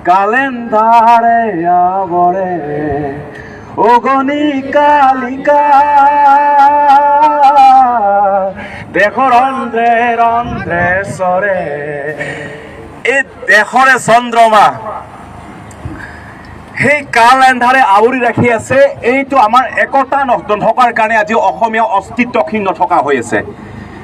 কালেন্ধাৰে আৱৰে অগনি কালিকা, দেশৰ ৰন্ধ্ৰে ৰন্ধ্ৰে চৰে। এই দেশৰে চন্দ্ৰমা সেই কাল এন্ধাৰে আৱৰি ৰাখি আছে। এইটো আমাৰ একতা নথকাৰ কাৰণে আজি অসমীয়া অস্তিত্বহীন নথকা হৈ আছে।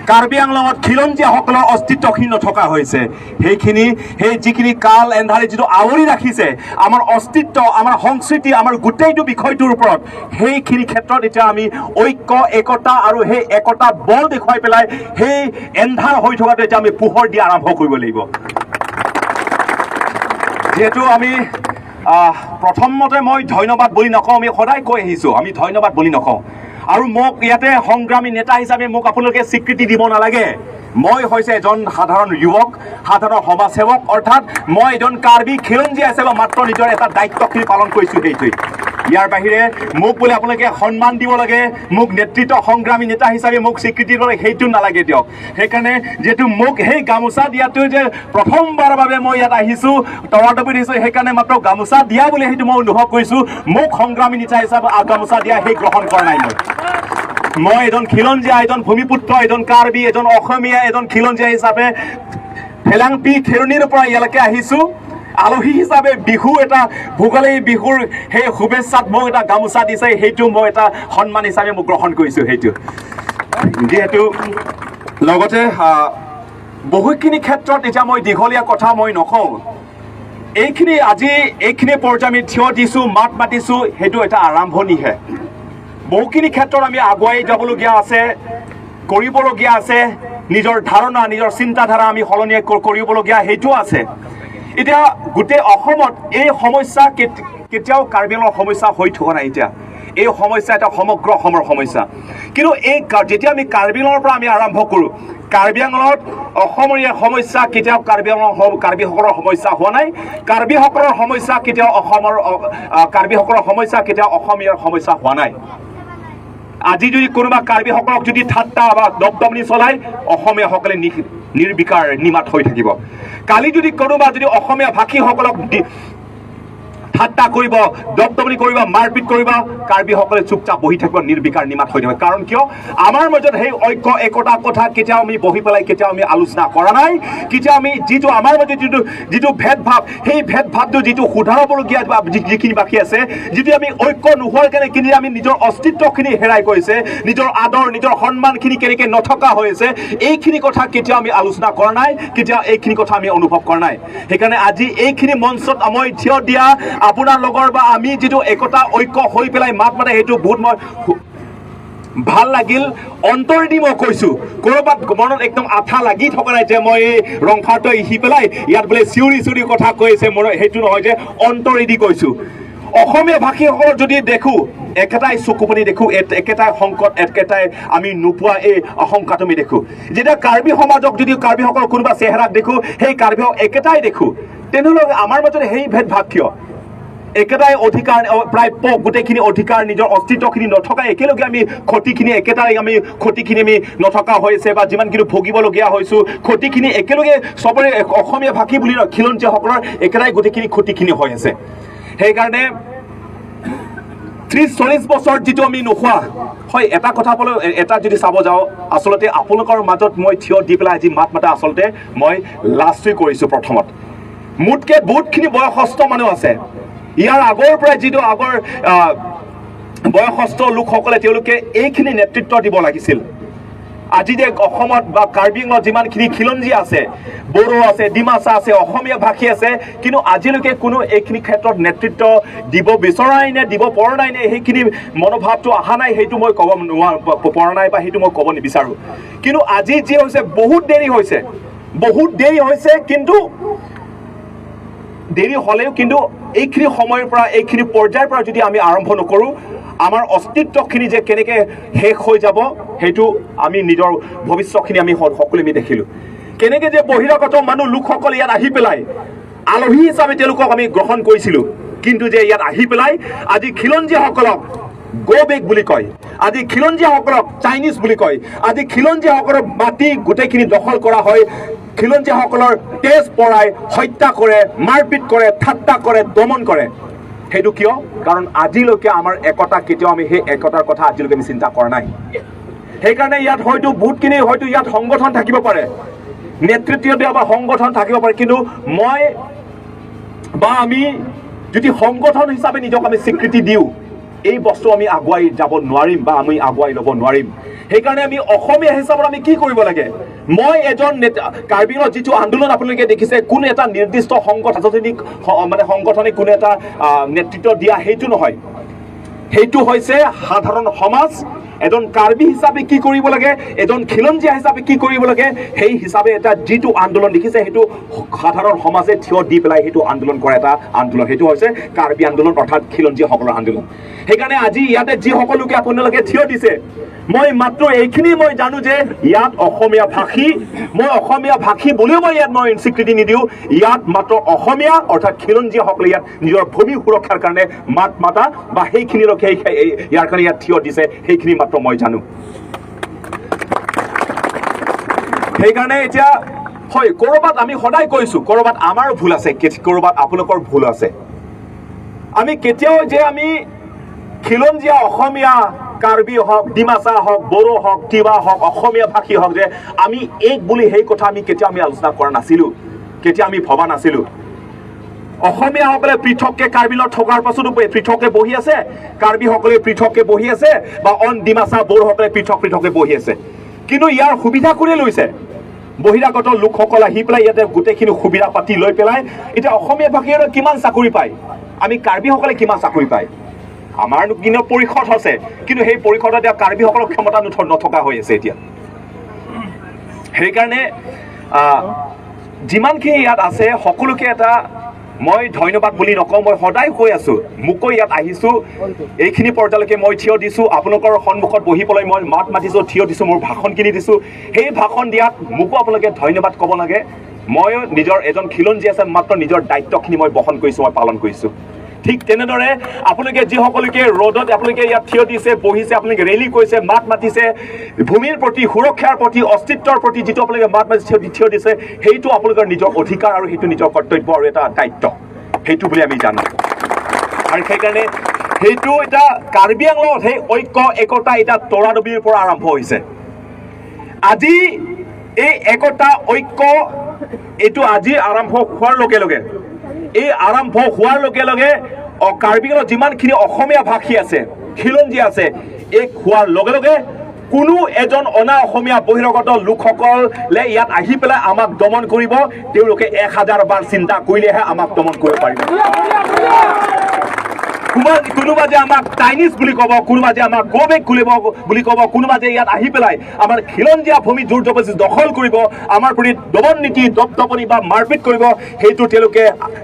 কাৰ্বি আংলঙত খিলঞ্জীয়াসকলৰ অস্তিত্বহীন নথকা হৈছে। সেইখিনি সেই যিখিনি কাল এন্ধাৰে যিটো আৱৰি ৰাখিছে আমাৰ অস্তিত্ব, আমাৰ সংস্কৃতি, আমাৰ গোটেইটো বিষয়টোৰ ওপৰত, সেইখিনি ক্ষেত্ৰত এতিয়া আমি ঐক্য, একতা আৰু সেই একতা বল দেখুৱাই পেলাই সেই এন্ধাৰ হৈ থকাটো এতিয়া আমি পোহৰ দিয়া আৰম্ভ কৰিব লাগিব। যিহেতু আমি প্ৰথমতে মই ধন্যবাদ বুলি নকওঁ, আমি সদায় কৈ আহিছোঁ আমি ধন্যবাদ বুলি নকওঁ। আৰু মোক ইয়াতে সংগ্ৰামী নেতা হিচাপে মোক আপোনালোকে স্বীকৃতি দিব নালাগে। মই হৈছে এজন সাধাৰণ যুৱক, সাধাৰণ সমাজসেৱক, অৰ্থাৎ মই এজন কাৰ্বি খিলঞ্জীয়া হিচাপে মাত্ৰ নিজৰ এটা দায়িত্বখিনি পালন কৰিছোঁ, সেইটোৱেই। ইয়াৰ বাহিৰে মোক বোলে আপোনালোকে সন্মান দিব লাগে, মোক নেতৃত্ব সংগ্ৰামী নেতা হিচাপে মোক স্বীকৃতি দিব লাগে, সেইটো নালাগে দিয়ক। সেইকাৰণে যিহেতু মোক সেই গামোচা দিয়াটো যে প্ৰথমবাৰৰ বাবে মই ইয়াত আহিছোঁ, তৰাটপিত আহিছোঁ, সেইকাৰণে মাত্ৰ গামোচা দিয়া বুলি সেইটো মই অনুভৱ কৰিছোঁ। মোক সংগ্ৰামী নেতা হিচাপে গামোচা দিয়া সেই গ্ৰহণ কৰা নাই। মই এজন খিলঞ্জীয়া, এজন ভূমিপুত্ৰ, এজন কাৰ্বি, এজন অসমীয়া, এজন খিলঞ্জীয়া হিচাপে ফেলাংপি খেৰণিৰ পৰা ইয়ালৈকে আহিছোঁ আলহী হিচাপে। বিহু এটা ভোগালী বিহুৰ সেই শুভেচ্ছাত মোক এটা গামোচা দিছে, সেইটো মই এটা সন্মান হিচাপে মোক গ্ৰহণ কৰিছোঁ সেইটো। যিহেতু লগতে বহুখিনি ক্ষেত্ৰত এতিয়া মই দীঘলীয়া কথা মই নকওঁ। এইখিনি আজি এইখিনি পৰ্যায় আমি থিয় দিছোঁ, মাত মাতিছোঁ, সেইটো এটা আৰম্ভণিহে। বহুখিনি ক্ষেত্ৰত আমি আগুৱাই যাবলগীয়া আছে, কৰিবলগীয়া আছে। নিজৰ ধাৰণা, নিজৰ চিন্তাধাৰা আমি সলনি কৰিবলগীয়া সেইটোও আছে। এতিয়া গোটেই অসমত এই সমস্যা কেতিয়াও কাৰ্বি আংলঙৰ সমস্যা হৈ থকা নাই। এতিয়া এই সমস্যা এটা সমগ্ৰ অসমৰ সমস্যা। কিন্তু এই যেতিয়া আমি কাৰ্বি আংলঙৰ পৰা আমি আৰম্ভ কৰোঁ, কাৰ্বি আংলঙত অসমৰ এই সমস্যা কেতিয়াও কাৰ্বি আংলঙৰ কাৰ্বিসকলৰ সমস্যা হোৱা নাই। কাৰ্বিসকলৰ সমস্যা কেতিয়াও অসমৰ কাৰ্বিসকলৰ সমস্যা কেতিয়াও অসমীয়াৰ সমস্যা হোৱা নাই। আজি যদি কোনোবা কাৰ্বিসকলক যদি ঠাট্টা বা দপদপনি চলাই, অসমীয়াসকলে নিৰ্বিকাৰ নিমাত হৈ থাকিব। কালি যদি কোনোবা যদি অসমীয়া ভাষীসকলক ঠাট্টা কৰিব, দপদপনি কৰিব, মাৰপিট কৰিব, কাৰ্বিসকলে চুপচাপ বহি থাকিব, নিৰ্বিকাৰ নিমাত হৈ থাকিব। কাৰণ কিয়? আমাৰ মাজত সেই ঐক্য একতা কথা কেতিয়াও আমি বহি পেলাই কেতিয়াও আমি আলোচনা কৰা নাই। কেতিয়াও আমি যিটো আমাৰ মাজত যিটো যিটো ভেদভাৱ, সেই ভেদভাৱটো যিটো শুধৰাবলগীয়া বা যিখিনি বাকী আছে, যিটো আমি ঐক্য নোহোৱাৰ কাৰণে কিন্তু আমি নিজৰ অস্তিত্বখিনি হেৰাই গৈছে, নিজৰ আদৰ, নিজৰ সন্মানখিনি কেনেকৈ নথকা হৈছে, এইখিনি কথা কেতিয়াও আমি আলোচনা কৰা নাই, কেতিয়াও এইখিনি কথা আমি অনুভৱ কৰা নাই। সেইকাৰণে আজি এইখিনি মঞ্চত মই থিয় দিয়া আপোনাৰ লগৰ বা আমি যিটো একতা ঐক্য হৈ পেলাই মাত মাতে, সেইটো বহুত মই ভাল লাগিল। অন্তৰেদি মই কৈছোঁ, ক'ৰবাত মনত একদম আঠা লাগি থকা নাই যে মই এই ৰংফাৰটো আহি পেলাই ইয়াত বোলে চিঞৰি চিঞৰি কথা কৈ আছে, মোৰ সেইটো নহয় যে অন্তৰেদি কৈছোঁ। অসমীয়া ভাষীসকলৰ যদি দেখোঁ, একেটাই চকুপানী দেখোঁ, একেটাই সংকট, একেটাই আমি নোপোৱা এই আশংকাটো আমি দেখোঁ। যেতিয়া কাৰ্বি সমাজক যদি কাৰ্বিসকলৰ কোনোবা চেহেৰাক দেখোঁ, সেই কাৰ্বি একেটাই দেখোঁ। তেনেহ'লে আমাৰ মাজত সেই ভেদভাৱ কিয়? একেটাই অধিকাৰ, প্ৰাপ্য গোটেইখিনি অধিকাৰ, নিজৰ অস্তিত্বখিনি নথকা একেলগে আমি ক্ষতিখিনি একেটাই আমি ক্ষতিখিনি আমি নথকা হৈছে বা যিমানখিনি ভুগিবলগীয়া হৈছোঁ, ক্ষতিখিনি একেলগে চবৰে অসমীয়া ভাষী বুলি নহয়, খিলঞ্জীয়াসকলৰ একেটাই গোটেইখিনি ক্ষতিখিনি হৈ আছে। সেইকাৰণে 30-40 বছৰ যিটো আমি নোখোৱা হয়, এটা কথা ক'বলৈ এটা যদি চাব যাওঁ, আচলতে আপোনালোকৰ মাজত মই থিয় দি পেলাই আজি মাত মাতা আচলতে মই লাজটোৱে কৰিছোঁ। প্ৰথমত মোতকৈ বহুতখিনি বয়সস্থ মানুহ আছে। ইয়াৰ আগৰ পৰাই যিটো আগৰ বয়সস্থ লোকসকলে তেওঁলোকে এইখিনি নেতৃত্ব দিব লাগিছিল। আজি যে অসমত বা কাৰ্বি আংলঙত যিমানখিনি খিলঞ্জীয়া আছে, বড়ো আছে, ডিমাচা আছে, অসমীয়া ভাষী আছে, কিন্তু আজিলৈকে কোনো এইখিনি ক্ষেত্ৰত নেতৃত্ব দিব বিচৰাই নে দিব পৰা নাই নে সেইখিনি মনোভাৱটো অহা নাই, সেইটো মই ক'ব নোৱাৰো পৰা নাই বা সেইটো মই ক'ব নিবিচাৰোঁ। কিন্তু আজি যি হৈছে বহুত দেৰি হৈছে, বহুত দেৰি হৈছে। কিন্তু দেৰি হ'লেও কিন্তু এইখিনি সময়ৰ পৰা, এইখিনি পৰ্যায়ৰ পৰা যদি আমি আৰম্ভ নকৰোঁ, আমাৰ অস্তিত্বখিনি যে কেনেকৈ শেষ হৈ যাব, সেইটো আমি নিজৰ ভৱিষ্যতখিনি আমি সকলোৱে আমি দেখিলোঁ। কেনেকৈ যে বহিৰাগত মানুহ লোকসকল ইয়াত আহি পেলাই আলহী হিচাপে তেওঁলোকক আমি গ্ৰহণ কৰিছিলোঁ, কিন্তু যে ইয়াত আহি পেলাই আজি খিলঞ্জীয়াসকলক গ' বেক বুলি কয়, আজি খিলঞ্জীয়াসকলক চাইনিজ বুলি কয়, আজি খিলঞ্জীয়াসকলৰ মাটি গোটেইখিনি দখল কৰা হয়, খিলঞ্জীয়াসকলৰ তেজ পৰাই হত্যা কৰে, মাৰপিট কৰে, ঠাট্টা কৰে, দমন কৰে। সেইটো কিয়? কাৰণ আজিলৈকে আমাৰ একতা কেতিয়াও আমি সেই একতাৰ কথা আজিলৈকে আমি চিন্তা কৰা নাই। সেইকাৰণে ইয়াত হয়তো বহুতখিনি হয়তো ইয়াত সংগঠন থাকিব পাৰে, নেতৃত্ব দিয়া বা সংগঠন থাকিব পাৰে, কিন্তু মই বা আমি যদি সংগঠন হিচাপে নিজক আমি স্বীকৃতি দিওঁ, এই বস্তু আমি আগুৱাই যাব নোৱাৰিম বা আমি আগুৱাই ল'ব নোৱাৰিম। সেইকাৰণে আমি অসমীয়া হিচাপত আমি কি কৰিব লাগে? মই এজন নেতা, কাৰ্বি আংলঙত যিটো আন্দোলন আপোনালোকে দেখিছে, কোনো এটা নিৰ্দিষ্ট সংগঠন মানে সংগঠনে কোনো এটা নেতৃত্ব দিয়া সেইটো নহয়, সেইটো হৈছে সাধাৰণ সমাজ। এজন কাৰ্বি হিচাপে কি কৰিব লাগে, এজন খিলঞ্জীয়া হিচাপে কি কৰিব লাগে, সেই হিচাপে এটা যিটো আন্দোলন দেখিছে, সেইটো সাধাৰণ সমাজে থিয় দি পেলাই সেইটো আন্দোলন কৰা এটা আন্দোলন, সেইটো হৈছে কাৰ্বি আন্দোলন, অৰ্থাৎ খিলঞ্জীয়াসকলৰ আন্দোলন। সেইকাৰণে আজি ইয়াতে যিসকলোকে আপোনালোকে থিয় দিছে, মই মাত্ৰ এইখিনি মই জানো যে ইয়াত অসমীয়া ভাষী, মই অসমীয়া ভাষী বুলিও মই ইয়াত মই স্বীকৃতি নিদিওঁ। ইয়াত মাত্ৰ অসমীয়া অৰ্থাৎ খিলঞ্জীয়াসকলে ইয়াত নিজৰ ভূমি সুৰক্ষাৰ কাৰণে মাত মাতা বা সেইখিনিলৈকে ইয়াৰ কাৰণে ইয়াত থিয় দিছে, সেইখিনি মাত্ৰ মই জানো। সেইকাৰণে এতিয়া হয় ক'ৰবাত আমি সদায় কৈছোঁ, ক'ৰবাত আমাৰো ভুল আছে, ক'ৰবাত আপোনালোকৰ ভুল আছে। আমি কেতিয়াও যে আমি খিলঞ্জীয়া অসমীয়া কাৰ্বি হওক, ডিমাচা হওক, বড়ো হওক, তিৱা হওক, অসমীয়া ভাষী হওক, যে আমি এক বুলি সেই কথা আমি কেতিয়াও আমি আলোচনা কৰা নাছিলোঁ, কেতিয়াও আমি ভবা নাছিলোঁ। অসমীয়াসকলে পৃথককে কাৰ্বিলত থকাৰ পাছতো পৃথককে বহি আছে, কাৰ্বিসকলে পৃথককে বহি আছে, বা অন ডিমাচা বড়োসকলে পৃথক পৃথককে বহি আছে। কিন্তু ইয়াৰ সুবিধা কোনে লৈছে? বহিৰাগত লোকসকল আহি পেলাই ইয়াতে গোটেইখিনি সুবিধা পাতি লৈ পেলাই এতিয়া অসমীয়া ভাষীয়ে কিমান চাকৰি পায়, আমি কাৰ্বিসকলে কিমান চাকৰি পায়? আমাৰ কিন্তু পৰিষদ আছে, কিন্তু সেই পৰিষদত এতিয়া কাৰ্বিসকলৰ ক্ষমতা নথকা হৈ আছে এতিয়া। সেইকাৰণে যিমানখিনি ইয়াত আছে সকলোকে এটা মই ধন্যবাদ বুলি নকওঁ, মই সদায় কৈ আছোঁ, মোকো ইয়াত আহিছোঁ, এইখিনি পৰ্যায়লৈকে মই থিয় দিছোঁ, আপোনালোকৰ সন্মুখত বহি পেলাই মই মাত মাতিছোঁ, থিয় দিছোঁ, মোৰ ভাষণখিনি দিছোঁ। সেই ভাষণ দিয়াত মোকো আপোনালোকে ধন্যবাদ ক'ব লাগে। ময়ো নিজৰ এজন খিলঞ্জীয়া আছে, মাত্ৰ নিজৰ দায়িত্বখিনি মই বহন কৰিছোঁ, মই পালন কৰিছোঁ। ঠিক তেনেদৰে আপোনালোকে যিসকলকে ৰ'দত আপোনালোকে ইয়াত থিয় দিছে, বহিছে, আপোনালোকে ৰেলী কৰিছে, মাত মাতিছে, ভূমিৰ প্ৰতি, সুৰক্ষাৰ প্ৰতি, অস্তিত্বৰ প্ৰতি যিটো আপোনালোকে মাত মাতি থিয় দিছে, সেইটো আপোনালোকৰ নিজৰ অধিকাৰ আৰু সেইটো নিজৰ কৰ্তব্য আৰু এটা দায়িত্ব, সেইটো বুলি আমি জানো। আৰু সেইকাৰণে সেইটো এটা কাৰ্বি আংলঙত সেই ঐক্য একতা এটা তৰাডবিৰ পৰা আৰম্ভ হৈছে। আজি এই একতা ঐক্য এইটো আজি আৰম্ভ হোৱাৰ লগে লগে, এই আৰম্ভ হোৱাৰ লগে লগে কাৰ্বি আংলঙত যিমানখিনি অসমীয়া ভাষী আছে, খিলঞ্জীয়া আছে, এক হোৱাৰ লগে লগে কোনো এজন অনা অসমীয়া বহিৰাগত লোকসকলে ইয়াত আহি পেলাই আমাক দমন কৰিব, তেওঁলোকে 1000 বাৰ চিন্তা কৰিলেহে আমাক দমন কৰিব পাৰিব। কোনোবা যে আমাক চাইনিজ বুলি ক'ব, কোনোবা যে আমাক গ' বেক বুলি ক'ব, কোনোবা যে ইয়াত আহি পেলাই আমাৰ খিলঞ্জীয়া ভূমি জোৰ জবৰদস্তি দখল কৰিব, আমাৰ প্ৰতি দমন নীতি, দপদপনি বা মাৰপিট কৰিব, সেইটো তেওঁলোকে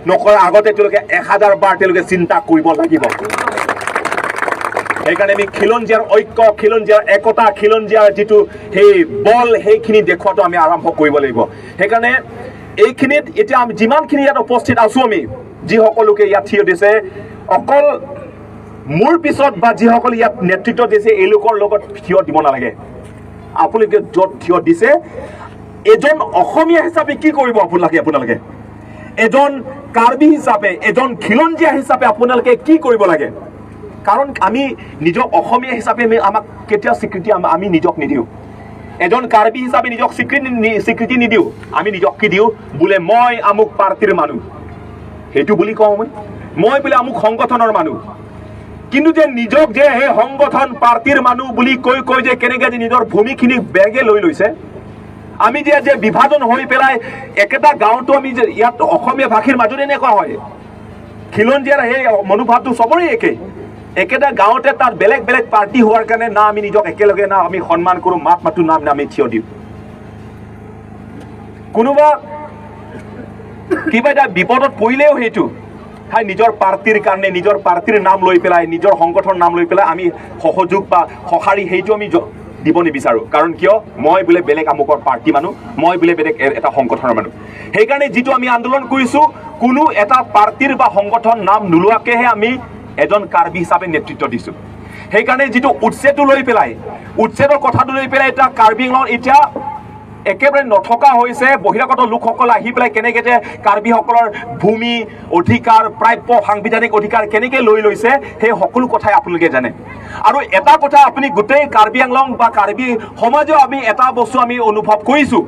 নকৰাৰ আগতে তেওঁলোকে 1000 বাৰ তেওঁলোকে চিন্তা কৰিব লাগিব। সেইকাৰণে আমি খিলঞ্জীয়াৰ ঐক্য, খিলঞ্জীয়াৰ একতা, খিলঞ্জীয়াৰ যিটো সেই বল, সেইখিনি দেখুৱাটো আমি আৰম্ভ কৰিব লাগিব। সেইকাৰণে এইখিনিত এতিয়া আমি যিমানখিনি ইয়াত উপস্থিত আছোঁ, আমি যিসকলোকে ইয়াত থিয় দিছে, অকল মোৰ পিছত বা যিসকল ইয়াত নেতৃত্ব দিছে এইলোকৰ লগত থিয় দিব নালাগে। আপোনালোকে য'ত থিয় দিছে, এজন অসমীয়া হিচাপে কি কৰিব আপোনালোকে এজন কাৰ্বি হিচাপে, এজন খিলঞ্জীয়া হিচাপে আপোনালোকে কি কৰিব লাগে? কাৰণ আমি নিজক অসমীয়া হিচাপে আমাক কেতিয়াও স্বীকৃতি আমি নিজক নিদিওঁ। এজন কাৰ্বি হিচাপে নিজক স্বীকৃতি নিদিওঁ, আমি নিজক কি দিওঁ? বোলে মই আমুক পাৰ্টীৰ মানুহ, সেইটো বুলি কওঁ মই বোলে আমুক সংগঠনৰ মানুহ। কিন্তু যে নিজক যে সেই সংগঠন পাৰ্টীৰ মানুহ বুলি কৈ কৈ যে কেনেকৈ যে নিজৰ ভূমিখিনি বেগে লৈ লৈছে, আমি যে বিভাজন হৈ পেলাই একেটা গাঁৱতো আমি যে ইয়াত অসমীয়া ভাষীৰ মাজত এনেকুৱা হয়, খিলঞ্জীয়াৰ সেই মনোভাৱটো চবৰে একেই, একেটা গাঁৱতে তাত বেলেগ বেলেগ পাৰ্টি হোৱাৰ কাৰণে না আমি নিজক একেলগে না আমি সন্মান কৰোঁ, মাত মাতো, না আমি থিয় দিওঁ। কোনোবা কিবা এটা বিপদত পৰিলেও সেইটো হাই নিজৰ পাৰ্টীৰ কাৰণে, নিজৰ পাৰ্টীৰ নাম লৈ পেলাই, নিজৰ সংগঠনৰ নাম লৈ পেলাই আমি সহযোগ বা সঁহাৰি সেইটো আমি দিব নিবিচাৰোঁ। কাৰণ কিয়? মই বোলে বেলেগ আমুকৰ পাৰ্টি মানুহ, মই বোলে বেলেগ এটা সংগঠনৰ মানুহ। সেইকাৰণে যিটো আমি আন্দোলন কৰিছোঁ, কোনো এটা পাৰ্টীৰ বা সংগঠন নাম নোলোৱাকৈহে আমি এজন কাৰ্বি হিচাপে নেতৃত্ব দিছোঁ। সেইকাৰণে যিটো উচ্ছেদটো লৈ পেলাই, উচ্ছেদৰ কথাটো লৈ পেলাই এতিয়া কাৰ্বি আংলঙত এতিয়া একেবাৰে নথকা হৈছে। বহিৰাগত লোকসকল আহি পেলাই কেনেকৈ যে কাৰ্বিসকলৰ ভূমি অধিকাৰ, প্ৰাপ্য সাংবিধানিক অধিকাৰ কেনেকৈ লৈ লৈছে, সেই সকলো কথাই আপোনালোকে জানে। আৰু এটা কথা আপুনি গোটেই কাৰ্বি আংলং বা কাৰ্বি সমাজেও আমি এটা বস্তু আমি অনুভৱ কৰিছোঁ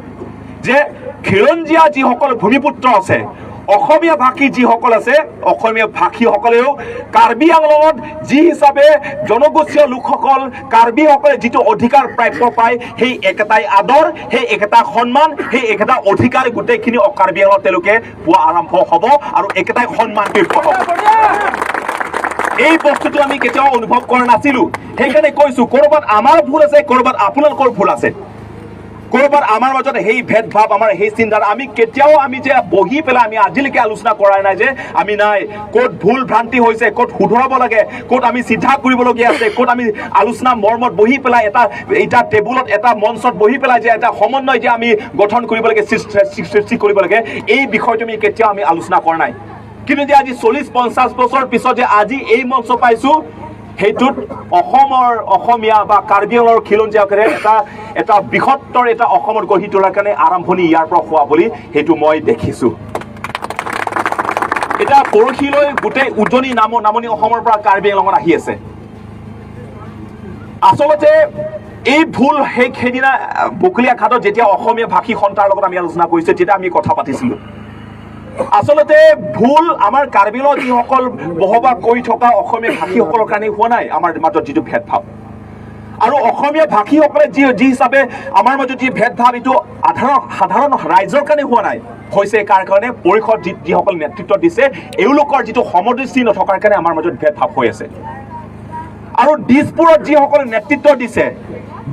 যে খিলঞ্জীয়া যিসকল ভূমিপুত্ৰ আছে, অসমীয়া ভাষী যিসকল আছে, অসমীয়া ভাষীসকলেও কাৰ্বি আংলঙত যি হিচাপে জনগোষ্ঠীয় লোকসকল কাৰ্বিসকলে যিটো অধিকাৰ প্ৰাপ্য পায়, সেই একেটাই আদৰ, সেই একেটা সন্মান, সেই একেটা অধিকাৰ গোটেইখিনি কাৰ্বি আংলঙত তেওঁলোকে পোৱা আৰম্ভ হ'ব আৰু একেটাই সন্মানটো পোৱা হ'ব। এই বস্তুটো আমি কেতিয়াও অনুভৱ কৰা নাছিলোঁ। সেইকাৰণে কৈছোঁ, ক'ৰবাত আমাৰ ভুল আছে, ক'ৰবাত আপোনালোকৰ ভুল আছে, ক'ৰবাত আমাৰ মাজত সেই ভেদভাৱ, আমাৰ সেই চিন্তা, আমি কেতিয়াও আমি যে বহি পেলাই আমি আজিলৈকে আলোচনা কৰা নাই যে আমি নাই ক'ত ভুল ভ্ৰান্তি হৈছে, ক'ত শুধৰাব লাগে, ক'ত আমি চিধা কৰিবলগীয়া আছে, ক'ত আমি আলোচনা মৰ্মত বহি পেলাই এটা এটা টেবুলত, এটা মঞ্চত বহি পেলাই যে এটা সমন্বয় যে আমি গঠন কৰিব লাগে, সৃষ্টি কৰিব লাগে, এই বিষয়টো আমি কেতিয়াও আমি আলোচনা কৰা নাই। কিন্তু যে আজি 40-50 বছৰ পিছত যে আজি এই মঞ্চ পাইছোঁ, সেইটোত অসমৰ অসমীয়া বা কাৰ্বি আংলঙৰ খিলঞ্জীয়াসকলে এটা এটা বৃহত্তৰ এটা অসমত গঢ়ি তোলাৰ কাৰণে আৰম্ভণি ইয়াৰ পৰা হোৱা বুলি সেইটো মই দেখিছোঁ। এতিয়া পৰহিলৈ গোটেই উজনি নামনি অসমৰ পৰা কাৰ্বি আংলঙত আহি আছে। আচলতে এই ভুল সেইদিনা বকলীয়া ঘাটত যেতিয়া অসমীয়া ভাষী সন্থাৰ লগত আমি আলোচনা কৰিছোঁ, তেতিয়া আমি কথা পাতিছিলোঁ। আচলতে ভুল আমাৰ কাৰ্বি আংলঙত যিসকল বসবাস কৰি থকা অসমীয়া ভাষীসকলৰ কাৰণে হোৱা নাই। আমাৰ মাজত যিটো ভেদভাৱ আৰু অসমীয়া ভাষীসকলে যি যি হিচাপে আমাৰ মাজত যি ভেদভাৱ, এইটো সাধাৰণ ৰাইজৰ কাৰণে হোৱা নাই, হৈছে কাৰ কাৰণে? পৰিষদ যিসকল নেতৃত্ব দিছে, এওঁলোকৰ যিটো সমদৃষ্টি নথকাৰ কাৰণে আমাৰ মাজত ভেদভাৱ হৈ আছে। আৰু দিছপুৰত যিসকলে নেতৃত্ব দিছে,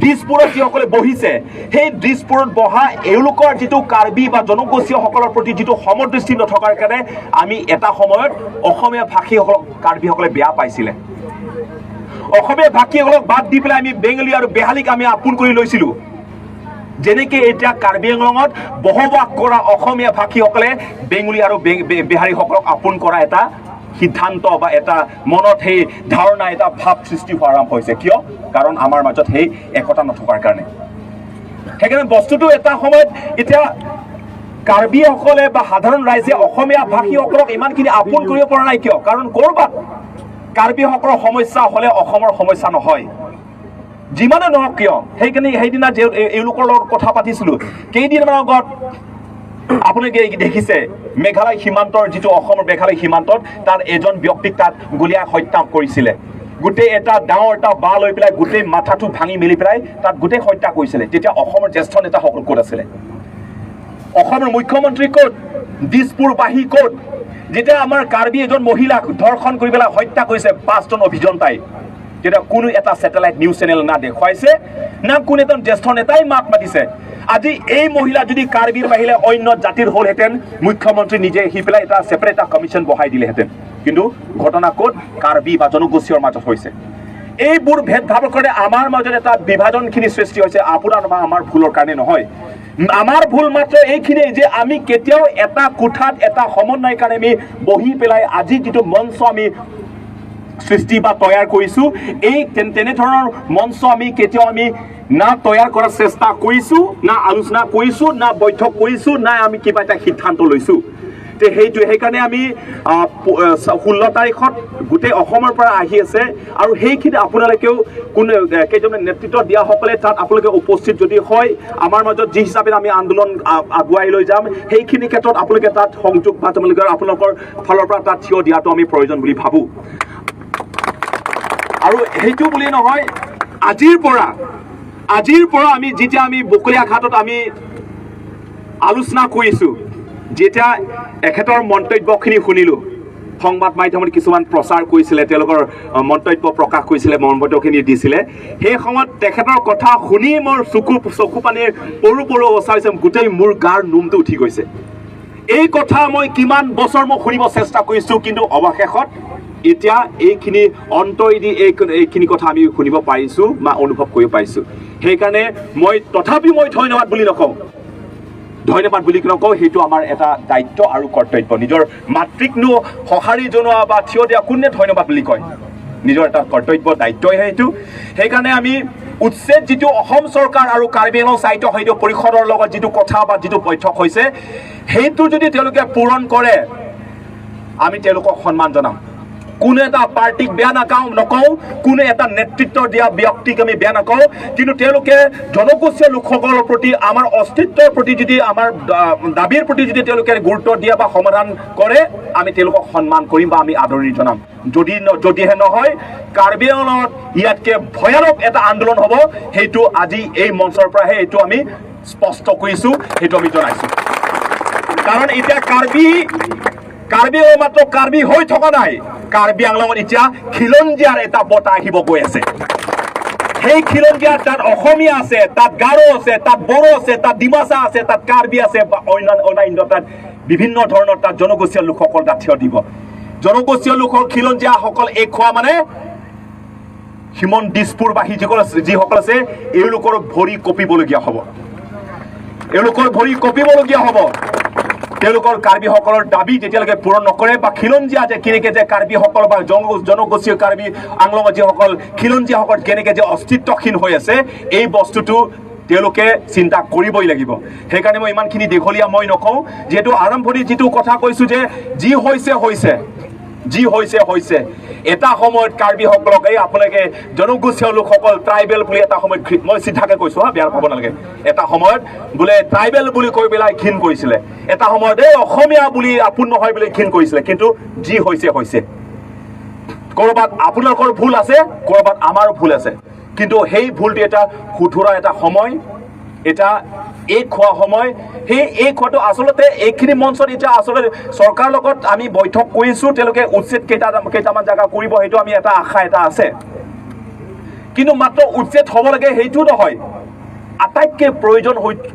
দিছপুৰত যিসকলে বহিছে, সেই দিছপুৰত বহা এওঁলোকৰ যিটো কাৰ্বি বা জনগোষ্ঠীয়সকলৰ প্ৰতি যিটো সমদৃষ্টি নথকাৰ কাৰণে আমি এটা সময়ত অসমীয়া ভাষীসকলক কাৰ্বিসকলে বেয়া পাইছিলে। অসমীয়া ভাষীসকলক বাদ দি পেলাই আমি বেংগলী আৰু বেহালীক আমি আপোন কৰি লৈছিলোঁ। যেনেকে এতিয়া কাৰ্বি আংলঙত বসবাস কৰা অসমীয়া ভাষীসকলে বেংগলী আৰু বিহাৰীসকলক আপোন কৰা এটা সিদ্ধান্ত বা এটা মনত সেই ধাৰণা, এটা ভাৱ সৃষ্টি হোৱা আৰম্ভ হৈছে। কিয়? কাৰণ আমাৰ মাজত সেই একতা নথকাৰ কাৰণে। সেইকাৰণে বস্তুটো এটা সময়ত এতিয়া কাৰ্বিসকলে বা সাধাৰণ ৰাইজে অসমীয়া ভাষীসকলক ইমানখিনি আপোন কৰিব পৰা নাই। কিয়? কাৰণ ক'ৰবাত কাৰ্বিসকলৰ সমস্যা হ'লে অসমৰ সমস্যা নহয়, যিমানে নহওক কিয়। সেইকাৰণে সেইদিনা যে এওঁলোকৰ লগত কথা পাতিছিলোঁ, কেইদিনমান আগত আপোনালোকে দেখিছে মেঘালয় সীমান্তৰ যিটো অসমৰ মেঘালয় সীমান্তত তাত এজন ব্যক্তিক তাত গুলীয়াই হত্যা কৰিছিলে। গোটেই এটা ডাঙৰ এটা বাঁহ লৈ পেলাই গোটেই মাথাটো ভাঙি মেলি পেলাই তাত গোটেই হত্যা কৰিছিলে। তেতিয়া অসমৰ জ্যেষ্ঠ নেতাসকল ক'ত আছিলে? অসমৰ মুখ্যমন্ত্ৰী ক'ত? দিছপুৰবাসী ক'ত? যেতিয়া আমাৰ কাৰ্বি এজন মহিলাক ধৰ্ষণ কৰি পেলাই হত্যা কৰিছে 5জন অভিযন্তাই, তেতিয়া কোনো এটা ছেটেলাইট নিউজ চেনেল না দেখুৱাইছে, না কোনো এজন জ্যেষ্ঠ নেতাই মাত মাতিছে। আজি এই মহিলা যদি কাৰ্বিৰ বাহিৰে অন্য জাতিৰ হ'লহেঁতেন, মুখ্যমন্ত্ৰী নিজে আহি পেলাই এটা ছেপাৰেট এটা কমিশ্যন বহাই দিলেহেঁতেন। কিন্তু ঘটনা ক'ত? কাৰ্বি বা জনগোষ্ঠীৰ মাজত হৈছে। এইবোৰ ভেদভাৱৰ কাৰণে আমাৰ মাজত এটা বিভাজনখিনি সৃষ্টি হৈছে, আপোনাৰ বা আমাৰ ভুলৰ কাৰণে নহয়। আমাৰ ভুল মাত্ৰ এইখিনিয়ে যে আমি কেতিয়াও এটা কোঠাত এটা সমন্বয়ৰ কাৰণে আমি বহি পেলাই আজি যিটো মঞ্চ আমি সৃষ্টি বা তৈয়াৰ কৰিছোঁ, এই তেনেধৰণৰ মঞ্চ আমি কেতিয়াও আমি না তৈয়াৰ কৰাৰ চেষ্টা কৰিছোঁ, না আলোচনা কৰিছোঁ, না বৈঠক কৰিছোঁ, না আমি কিবা এটা সিদ্ধান্ত লৈছোঁ। তে সেইটোৱে, সেইকাৰণে আমি 16 তাৰিখত গোটেই অসমৰ পৰা আহি আছে আৰু সেইখিনি আপোনালোকেও কোনে কেইজনমান নেতৃত্ব দিয়াসকলে তাত আপোনালোকে উপস্থিত যদি হয়, আমাৰ মাজত যি হিচাপে আমি আন্দোলন আগুৱাই লৈ যাম, সেইখিনি ক্ষেত্ৰত আপোনালোকে তাত সংযোগ বা তোমালোকে আপোনালোকৰ ফালৰ পৰা তাত থিয় দিয়াটো আমি প্ৰয়োজন বুলি ভাবোঁ। আৰু সেইটো বুলি নহয়, আজিৰ পৰা আমি যেতিয়া আমি বকলীয়া ঘাটত আমি আলোচনা কৰিছোঁ, যেতিয়া এখেতৰ মন্তব্যখিনি শুনিলোঁ, সংবাদ মাধ্যমত কিছুমান প্ৰচাৰ কৰিছিলে, তেওঁলোকৰ মন্তব্য প্ৰকাশ কৰিছিলে, মন্তব্যখিনি দিছিলে, সেই সময়ত তেখেতৰ কথা শুনি মোৰ চকু পানীৰ পৰো পৰো অৱস্থা হৈছে, গোটেই মোৰ গাৰ নোমটো উঠি গৈছে। এই কথা মই কিমান বছৰ মই শুনিব চেষ্টা কৰিছোঁ, কিন্তু অৱশেষত এতিয়া এইখিনি অন্তৰেদি এইখিনি কথা আমি শুনিব পাৰিছোঁ বা অনুভৱ কৰিব পাৰিছোঁ। সেইকাৰণে মই তথাপি মই ধন্যবাদ বুলি নকওঁ, ধন্যবাদ বুলি নকওঁ, সেইটো আমাৰ এটা দায়িত্ব আৰু কৰ্তব্য। নিজৰ মাতৃকনো সঁহাৰি জনোৱা বা থিয় দিয়া কোনে ধন্যবাদ বুলি কয়? নিজৰ এটা কৰ্তব্য, দায়িত্বই সেইটো। সেইকাৰণে আমি উচ্ছেদ যিটো অসম চৰকাৰ আৰু কাৰ্বি আংলং সাহিত্য সাহিত্য পৰিষদৰ লগত যিটো কথা বা যিটো বৈঠক হৈছে, সেইটো যদি তেওঁলোকে পূৰণ কৰে, আমি তেওঁলোকক সন্মান জনাম। কোনো এটা পাৰ্টিক বেয়া নকওঁ, কোনো এটা নেতৃত্ব দিয়া ব্যক্তিক আমি বেয়া নকওঁ, কিন্তু তেওঁলোকে জনগোষ্ঠীয় লোকসকলৰ প্ৰতি, আমাৰ অস্তিত্বৰ প্ৰতি যদি, আমাৰ দাবীৰ প্ৰতি যদি তেওঁলোকে গুৰুত্ব দিয়ে বা সমাধান কৰে, আমি তেওঁলোকক সন্মান কৰিম বা আমি আদৰণি জনাম। যদিহে নহয়, কাৰ্বি আংলঙত ইয়াতকৈ ভয়ানক এটা আন্দোলন হ'ব। সেইটো আজি এই মঞ্চৰ পৰাহে এইটো আমি স্পষ্ট কৰিছোঁ, সেইটো আমি জনাইছোঁ। কাৰণ এতিয়া কাৰ্বি কাৰ্বি মাত্ৰ কাৰ্বি হৈ থকা নাই, কাৰ্বি আংলঙত এতিয়া খিলঞ্জীয়াৰ এটা বঁটা আহিব গৈ আছে। সেই খিলঞ্জীয়াৰ তাত অসমীয়া আছে, তাত গাৰো আছে, তাত বড়ো আছে, তাত ডিমাচা আছে, তাত কাৰ্বি আছে বা অন্যান্য তাত বিভিন্ন ধৰণৰ তাত জনগোষ্ঠীয় লোকসকল তাত থিয় দিব। জনগোষ্ঠীয় লোকৰ খিলঞ্জীয়াসকল এক হোৱা মানে হিমন্ত দিছপুৰবাসী যিসকল আছে, এওঁলোকৰ ভৰি কঁপিবলগীয়া হ'ব, এওঁলোকৰ ভৰি কঁপিবলগীয়া হ'ব। তেওঁলোকৰ কাৰ্বিসকলৰ দাবী যেতিয়ালৈকে পূৰণ নকৰে বা খিলঞ্জীয়া যে কেনেকৈ যে কাৰ্বিসকল বা জনগোষ্ঠীয় কাৰ্বি আংলঙত যিসকল খিলঞ্জীয়াসকল কেনেকৈ যে অস্তিত্বহীন হৈ আছে, এই বস্তুটো তেওঁলোকে চিন্তা কৰিবই লাগিব। সেইকাৰণে মই ইমানখিনি দীঘলীয়া মই নকওঁ, যিহেতু আৰম্ভণিত যিটো কথা কৈছোঁ যে যি হৈছে হৈছে, যি হৈছে হৈছে। এটা সময়ত কাৰ্বিসকলক এই আপোনালোকে জনগোষ্ঠীয় লোকসকল ট্ৰাইবেল বুলি এটা সময়ত, মই চিধাকে কৈছোঁ হা, বেয়া পাব নালাগে, এটা সময়ত বোলে ট্ৰাইবেল বুলি কৈ পেলাই ঘিণ কৰিছিলে, এটা সময়ত এই অসমীয়া বুলি আপোন নহয় বুলি ঘিণ কৰিছিলে। কিন্তু যি হৈছে হৈছে। ক'ৰবাত আপোনালোকৰ ভুল আছে, ক'ৰবাত আমাৰো ভুল আছে, কিন্তু সেই ভুলটো এটা শুধৰা এটা সময়, এটা এক হোৱা সময়। সেই এক হোৱাটো আচলতে এইখিনি মঞ্চত এতিয়া আচলতে চৰকাৰৰ লগত আমি বৈঠক কৰিছোঁ, তেওঁলোকে উচ্ছেদ কেইটামান জেগা কৰিব, সেইটো আমি এটা আশা এটা আছে। কিন্তু মাত্ৰ উচ্ছেদ হ'ব লাগে সেইটো নহয়, আটাইতকৈ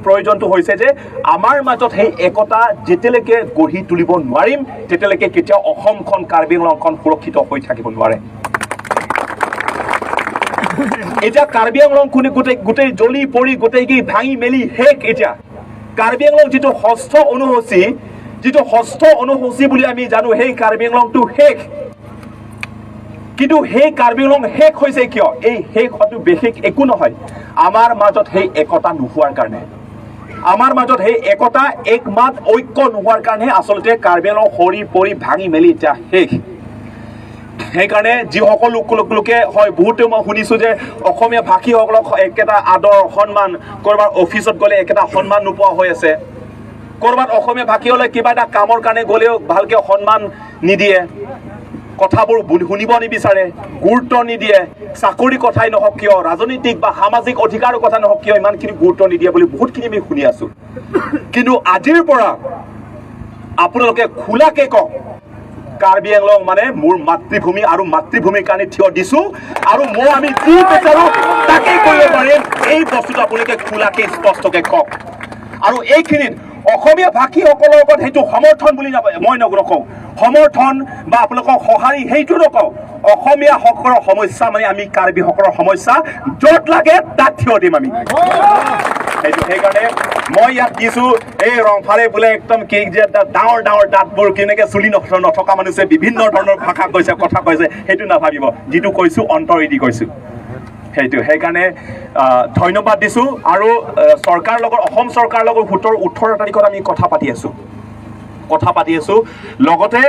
প্ৰয়োজনটো হৈছে যে আমাৰ মাজত সেই একতা যেতিয়ালৈকে গঢ়ি তুলিব নোৱাৰিম, তেতিয়ালৈকে কেতিয়াও অসমখন, কাৰ্বি আংলংখন সুৰক্ষিত হৈ থাকিব নোৱাৰে। এতিয়া কাৰ্বি আংলং কোনে গোটেই গোটেই জ্বলি পৰি গোটেই কি ভাঙি মেলি শেষ। এতিয়া কাৰ্বি আংলং যিটো ষষ্ঠ অনুসূচী, যিটো ষষ্ঠ অনুসূচী বুলি আমি জানো, সেই কাৰ্বি আংলংটো শেষ। কিন্তু সেই কাৰ্বি আংলং শেষ হৈছে কিয়? এই শেষ হোৱাটো বিশেষ একো নহয়, আমাৰ মাজত সেই একতা নোহোৱাৰ কাৰণে, আমাৰ মাজত সেই একতা, একমাত, ঐক্য নোহোৱাৰ কাৰণে আচলতে কাৰ্বি আংলং সৰি পৰি ভাঙি মেলি এতিয়া শেষ। সেইকাৰণে যিসকল লোকে হয়, বহুতে মই শুনিছোঁ যে অসমীয়া ভাষীসকলক একেটা আদৰ সন্মান, ক'ৰবাত অফিচত গ'লে একেটা সন্মান নোপোৱা হৈ আছে, ক'ৰবাত অসমীয়া ভাষী হ'লে কিবা এটা কামৰ কাৰণে গ'লেও ভালকৈ সন্মান নিদিয়ে, কথাবোৰ শুনিব নিবিচাৰে, গুৰুত্ব নিদিয়ে, চাকৰি কথাই নহওক কিয়, ৰাজনৈতিক বা সামাজিক অধিকাৰৰ কথা নহওক কিয়, ইমানখিনি গুৰুত্ব নিদিয়ে বুলি বহুতখিনি আমি শুনি আছোঁ। কিন্তু আজিৰ পৰা আপোনালোকে খোলাকে কওক, কাৰ্বি আংলং মানে মোৰ মাতৃভূমি আৰু মাতৃভূমিৰ কাৰণে থিয় দিছোঁ আৰু মই আমি যি বিচাৰোঁ তাকেই কৰিব পাৰিম। এই বস্তুটো আপোনালোকে খোলাকে স্পষ্টকে কওক। আৰু এইখিনিত অসমীয়া ভাষীসকলৰ ওপৰত সেইটো সমৰ্থন বুলি মই নকওঁ, সমৰ্থন বা আপোনালোকক সঁহাৰি সেইটো নকওঁ। অসমীয়াসকলৰ সমস্যা মানে আমি কাৰ্বিসকলৰ সমস্যা, য'ত লাগে তাত থিয় দিম আমি। সেইটো সেইকাৰণে মই ইয়াত দিছোঁ। এই ৰংফালে বোলে একদম কি যে ডাঙৰ ডাঙৰ দাঁতবোৰ কেনেকৈ চুলি নথকা মানুহে বিভিন্ন ধৰণৰ ভাষা কৈছে, কথা কৈছে, সেইটো নাভাবিব। যিটো কৈছোঁ অন্তৰেদি কৈছোঁ সেইটো। সেইকাৰণে ধন্যবাদ দিছোঁ। আৰু চৰকাৰৰ লগত, অসম চৰকাৰৰ লগত 18 তাৰিখত আমি কথা পাতি আছোঁ, কথা পাতি আছোঁ। লগতে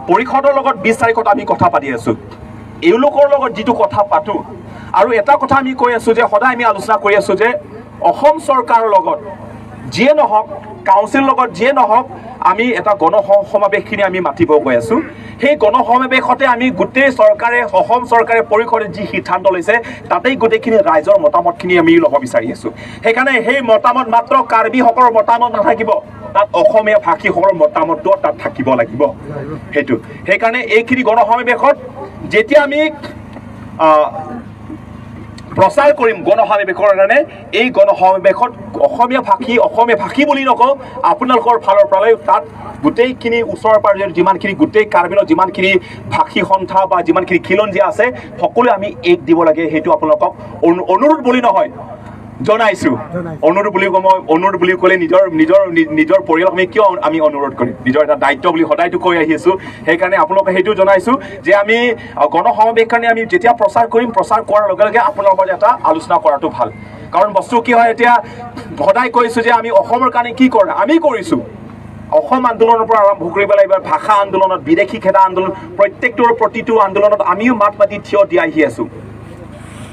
পৰিষদৰ লগত 20 তাৰিখত আমি কথা পাতি আছোঁ। এওঁলোকৰ লগত যিটো কথা পাতোঁ, আৰু এটা কথা আমি কৈ আছোঁ যে সদায় আমি আলোচনা কৰি আছোঁ যে অসম চৰকাৰৰ লগত যিয়ে নহওক, কাউন্সিলৰ লগত যিয়ে নহওক, আমি এটা গণসমাৱেশখিনি আমি মাতিব গৈ আছোঁ। সেই গণসমাৱেশতে আমি গোটেই চৰকাৰে, অসম চৰকাৰে, পৰিষদে যি সিদ্ধান্ত লৈছে, তাতেই গোটেইখিনি ৰাইজৰ মতামতখিনি আমি ল'ব বিচাৰি আছোঁ। সেইকাৰণে সেই মতামত মাত্ৰ কাৰ্বিসকলৰ মতামত নাথাকিব, তাত অসমীয়া ভাষীসকলৰ মতামতটো তাত থাকিব লাগিব। সেইটো সেইকাৰণে এইখিনি গণসমাৱেশত যেতিয়া আমি প্ৰচাৰ কৰিম গণসমাৱেশৰ কাৰণে, এই গণসমাৱেশত অসমীয়া ভাষী, অসমীয়া ভাষী বুলি নকওঁ, আপোনালোকৰ ফালৰ পৰাই তাত গোটেইখিনি ওচৰ পাজৰে যিমানখিনি গোটেই কাৰ্বিলত যিমানখিনি ভাষী সন্থা বা যিমানখিনি খিলঞ্জীয়া আছে, সকলোৱে আমি এক দিব লাগে। সেইটো আপোনালোকক অনুৰোধ বুলি নহয়, জনাইছোঁ। অনুৰোধ বুলি মই অনুৰোধ বুলি ক'লে নিজৰ নিজৰ নিজৰ পৰিয়ালক আমি কিয় আমি অনুৰোধ কৰিম, নিজৰ এটা দায়িত্ব বুলি সদায়তো কৈ আহি আছোঁ। সেইকাৰণে আপোনালোকে সেইটো জনাইছোঁ যে আমি গণসমাৱেশ কাৰণে আমি যেতিয়া প্ৰচাৰ কৰিম, প্ৰচাৰ কৰাৰ লগে লগে আপোনালোকৰ এটা আলোচনা কৰাটো ভাল। কাৰণ বস্তু কি হয়, এতিয়া সদায় কৈছোঁ যে আমি অসমৰ কাৰণে কি কৰা আমি কৰিছোঁ। অসম আন্দোলনৰ পৰা আৰম্ভ কৰিব লাগিব, ভাষা আন্দোলনত, বিদেশী খেদা আন্দোলন, প্ৰত্যেকটোৰ প্ৰতিটো আন্দোলনত আমিও মাত মাতি থিয় দি আহি আছোঁ।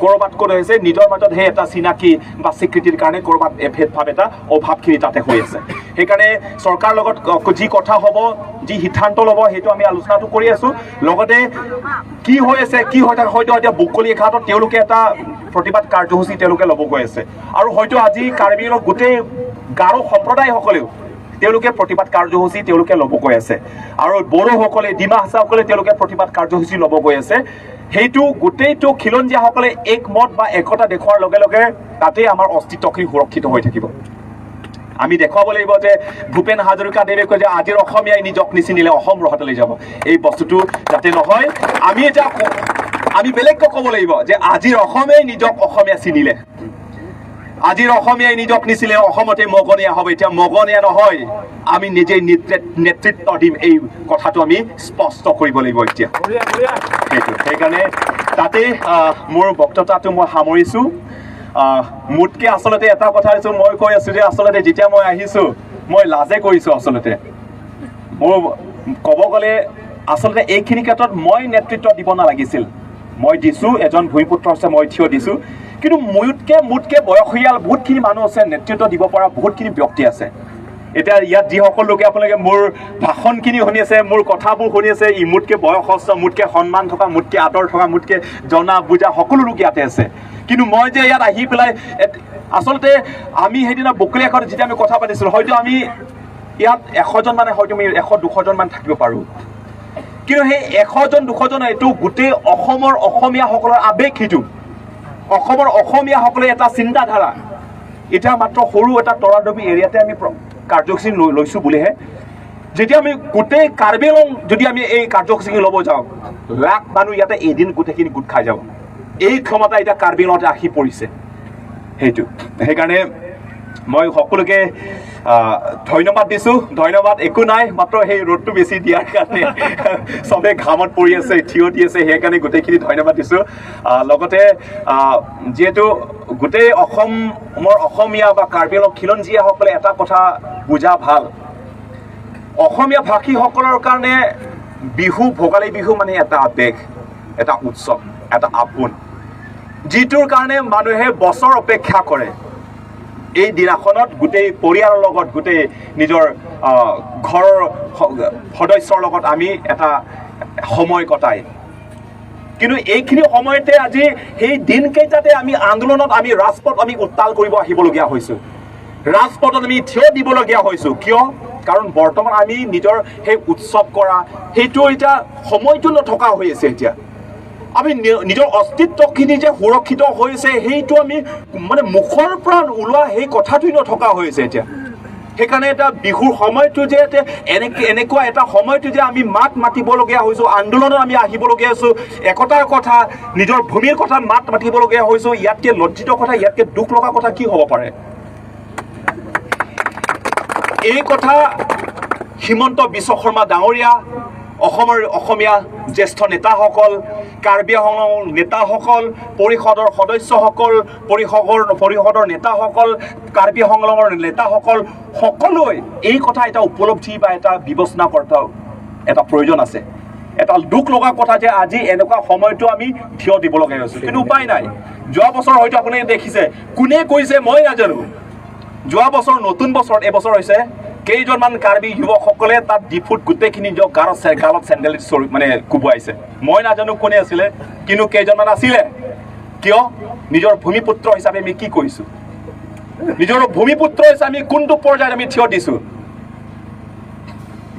ক'ৰবাত ক'ত হৈছে নিজৰ মাজত সেই এটা চিনাকি বা স্বীকৃতিৰ কাৰণে ক'ৰবাত ভেদভাৱ এটা অভাৱখিনি তাতে হৈ আছে। সেইকাৰণে চৰকাৰৰ লগত যি কথা হ'ব, যি সিদ্ধান্ত ল'ব, সেইটো আমি আলোচনাটো কৰি আছোঁ। লগতে কি হৈ আছে, কি হৈ থাকে, হয়তো এতিয়া বকলি ঘাটত তেওঁলোকে এটা প্ৰতিবাদ কাৰ্যসূচী তেওঁলোকে ল'ব গৈ আছে, আৰু হয়তো আজি কাৰ্বি আংলঙৰ গোটেই গাৰো সম্প্ৰদায়সকলেও তেওঁলোকে প্ৰতিবাদ কাৰ্যসূচী তেওঁলোকে ল'ব গৈ আছে, আৰু বড়োসকলে, ডিমা হাছাসকলে তেওঁলোকে প্ৰতিবাদ কাৰ্যসূচী ল'ব গৈ আছে। সেইটো গোটেইটো খিলঞ্জীয়াসকলে একমত বা একতা দেখুওৱাৰ লগে লগে তাতেই আমাৰ অস্তিত্বখিনি সুৰক্ষিত হৈ থাকিব। আমি দেখুৱাব লাগিব যে ভূপেন হাজৰিকাদেৱে কয় যে আজিৰ অসমীয়াই নিজক নিচিনিলে অসম ৰহাতলৈ যাব। এই বস্তুটো যাতে নহয়, আমি এতিয়া আমি বেলেগকৈ ক'ব লাগিব যে আজিৰ অসমেই নিজক অসমীয়া চিনিলে, আজিৰ অসমীয়াই নিজক নিচিলে অসমতে মগনীয়া হ'ব। এতিয়া মগনীয়া নহয়, আমি নিজেই নেতৃত্ব দিম, এই কথাটো আমি স্পষ্ট কৰিব লাগিব এতিয়া। সেইটো সেইকাৰণে তাতে মোৰ বক্তৃতাটো মই সামৰিছোঁ। মোতকৈ আচলতে এটা কথা হৈছে, মই কৈ আছোঁ যে আচলতে যেতিয়া মই আহিছোঁ মই লাজে কৰিছোঁ। আচলতে মোৰ ক'ব গ'লে আচলতে এইখিনি ক্ষেত্ৰত মই নেতৃত্ব দিব নালাগিছিল, মই দিছোঁ, এজন ভূমিপুত্ৰ হিচাপে মই থিয় দিছোঁ। কিন্তু মোতকৈ বয়সীয়াল বহুতখিনি মানুহ আছে, নেতৃত্ব দিব পৰা বহুতখিনি ব্যক্তি আছে। এতিয়া ইয়াত যিসকল লোকে আপোনালোকে মোৰ ভাষণখিনি শুনি আছে, মোৰ কথাবোৰ শুনি আছে, ই মোতকৈ বয়সস্থ, মোতকৈ সন্মান থকা, মোতকৈ আদৰ থকা, মোতকৈ জনা বুজা সকলো লোক ইয়াতে আছে। কিন্তু মই যে ইয়াত আহি পেলাই আচলতে আমি সেইদিনা বকলীয়াঘৰত যেতিয়া আমি কথা পাতিছিলোঁ, হয়তো আমি ইয়াত 100জন মানে হয়তো আমি 100-200জন মান থাকিব পাৰোঁ, কিন্তু সেই 100জন 200জন এইটো গোটেই অসমৰ অসমীয়াসকলৰ আৱেগ, সেইটো অসমৰ অসমীয়াসকলে এটা চিন্তাধাৰা। এতিয়া মাত্ৰ সৰু এটা তৰাডবি এৰিয়াতে আমি কাৰ্যসূচী লৈছোঁ বুলিহে, যেতিয়া আমি গোটেই কাৰ্বি আংলং যদি আমি এই কাৰ্যসূচী ল'ব যাওঁ, লাখ মানুহ ইয়াতে এদিন গোটেইখিনি গোট খাই যাব। এই ক্ষমতা এতিয়া কাৰ্বি আংলঙতে আহি পৰিছে। সেইটো সেইকাৰণে মই সকলোকে ধন্যবাদ দিছোঁ। ধন্যবাদ একো নাই, মাত্ৰ সেই ৰ'দটো বেছি দিয়াৰ কাৰণে চবে ঘামত পৰি আছে, থিয় দি আছে, সেইকাৰণে গোটেইখিনি ধন্যবাদ দিছোঁ। লগতে যিহেতু গোটেই অসমৰ অসমীয়া বা কাৰ্বি আংলং খিলঞ্জীয়াসকলে এটা কথা বুজা ভাল, অসমীয়া ভাষীসকলৰ কাৰণে বিহু, ভোগালী বিহু মানে এটা আৱেগ, এটা উৎসৱ, এটা আপোন, যিটোৰ কাৰণে মানুহে বছৰ অপেক্ষা কৰে। এই দিনাখনত গোটেই পৰিয়ালৰ লগত, গোটেই নিজৰ ঘৰৰ সদস্যৰ লগত আমি এটা সময় কটাই। কিন্তু এইখিনি সময়তে আজি সেই দিনকেইটাতে আমি আন্দোলনত আমি ৰাজপথ আমি উত্তাল কৰিব আহিবলগীয়া হৈছোঁ, ৰাজপথত আমি থিয় দিবলগীয়া হৈছোঁ। কিয়? কাৰণ বৰ্তমান আমি নিজৰ সেই উৎসৱ কৰা সেইটো এতিয়া সময়টো নথকা হৈ আছে। এতিয়া আমি নিজৰ অস্তিত্বখিনি যে সুৰক্ষিত হৈছে সেইটো আমি মানে মুখৰ পৰা ওলোৱা সেই কথাটোৱে নথকা হৈছে এতিয়া। সেইকাৰণে এটা বিহুৰ সময়টো যে এতিয়া এনেকুৱা এটা সময়টো যে আমি মাত মাতিবলগীয়া হৈছোঁ, আন্দোলনত আমি আহিবলগীয়া হৈছোঁ, একতাৰ কথা, নিজৰ ভূমিৰ কথা মাত মাতিবলগীয়া হৈছোঁ। ইয়াতকৈ লজ্জিত কথা, ইয়াতকৈ দুখ লগা কথা কি হ'ব পাৰে? এই কথা হিমন্ত বিশ্ব শৰ্মা ডাঙৰীয়া, অসমৰ অসমীয়া জ্যেষ্ঠ নেতাসকল, কাৰ্বি আংলঙৰ নেতাসকল, পৰিষদৰ সদস্যসকল, পৰিষদৰ নেতাসকল, কাৰ্বি আংলঙৰ নেতাসকল সকলোৱে এই কথা এটা উপলব্ধি বা এটা বিবেচনা কৰাটো এটা প্ৰয়োজন আছে। এটা দুখ লগা কথা যে আজি এনেকুৱা সময়টো আমি থিয় দিব লগা হৈছোঁ, কিন্তু উপায় নাই। যোৱা বছৰ হয়তো আপুনি দেখিছে, কোনে কৈছে মই নাজানো, যোৱা বছৰ নতুন বছৰত এবছৰ হৈছে কেইজনমান কাৰ্বি যুৱকসকলে তাত ডিফুত গোটেইখিনি নিজৰ গালত চেণ্ডেল মানে কোবোৱাইছে। মই নাজানো কোনে আছিলে, কিন্তু কেইজনমান আছিলে। কিয়? নিজৰ ভূমিপুত্ৰ হিচাপে আমি কি কৰিছোঁ, নিজৰ ভূমিপুত্ৰ হিচাপে আমি কোনটো পৰ্যায়ত আমি থিয় দিছোঁ।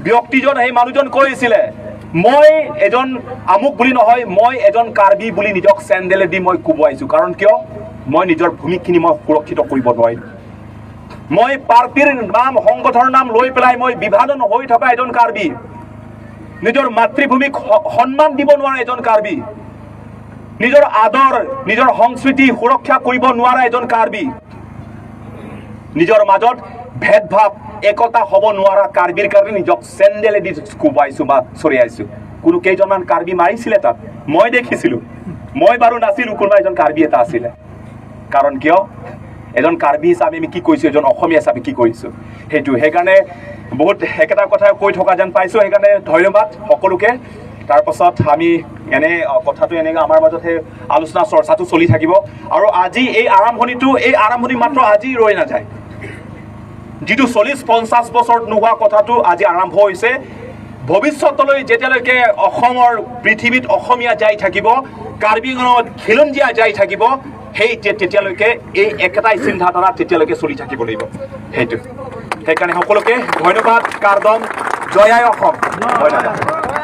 ব্যক্তিজন, সেই মানুহজন কৈছিলে মই এজন আমুক বুলি নহয়, মই এজন কাৰ্বি বুলি নিজক চেণ্ডেলে দি মই কোবোৱাইছোঁ। কাৰণ কিয়? মই নিজৰ ভূমিখিনি মই সুৰক্ষিত কৰিব নোৱাৰিলোঁ। মই পাৰ্টিৰ নাম, সংগঠনৰ নাম লৈ পেলাই মই বিভাজন হৈ থকা এজন কাৰ্বি, নিজৰ মাতৃভূমিক সন্মান দিব নোৱাৰা এজন কাৰ্বি, নিজৰ আদৰ, নিজৰ সংস্কৃতি সুৰক্ষা কৰিব নোৱাৰা এজন কাৰ্বি। নিজৰ মাজত ভেদভাৱ, একতা হ'ব নোৱাৰা কাৰ্বিৰ কাৰণে নিজক চেণ্ডেলেদি কোবাইছোঁ বা চৰিয়াইছোঁ। কোনো কেইজনমান কাৰ্বি মাৰিছিলে তাত, মই দেখিছিলোঁ। মই বাৰু নাছিলোঁ, কোনোবা এজন কাৰ্বি এটা আছিলে। কাৰণ কিয়? এজন কাৰ্বি হিচাপে আমি কি কৰিছোঁ, এজন অসমীয়া হিচাপে কি কৰিছোঁ, সেইটো। সেইকাৰণে বহুত একেটা কথা কৈ থকা যেন পাইছোঁ। সেইকাৰণে ধন্যবাদ সকলোকে। তাৰপাছত আমি এনে কথাটো এনেকৈ আমাৰ মাজত সেই আলোচনা চৰ্চাটো চলি থাকিব। আৰু আজি এই আৰম্ভণিটো, এই আৰম্ভণি মাত্ৰ আজি ৰৈ নাযায়। যিটো 40-50 বছৰত নোহোৱা কথাটো আজি আৰম্ভ হৈছে। ভৱিষ্যতলৈ যেতিয়ালৈকে অসমৰ পৃথিৱীত অসমীয়া যাই থাকিব, কাৰ্বি আংলঙত খিলঞ্জীয়া যাই থাকিব, সেই তেতিয়ালৈকে এই একেটাই চিন্তাধাৰা তেতিয়ালৈকে চলি থাকিব লাগিব সেইটো। সেইকাৰণে সকলোকে ধন্যবাদ। কাৰ্দম, জয় আই অসম। ধন্যবাদ।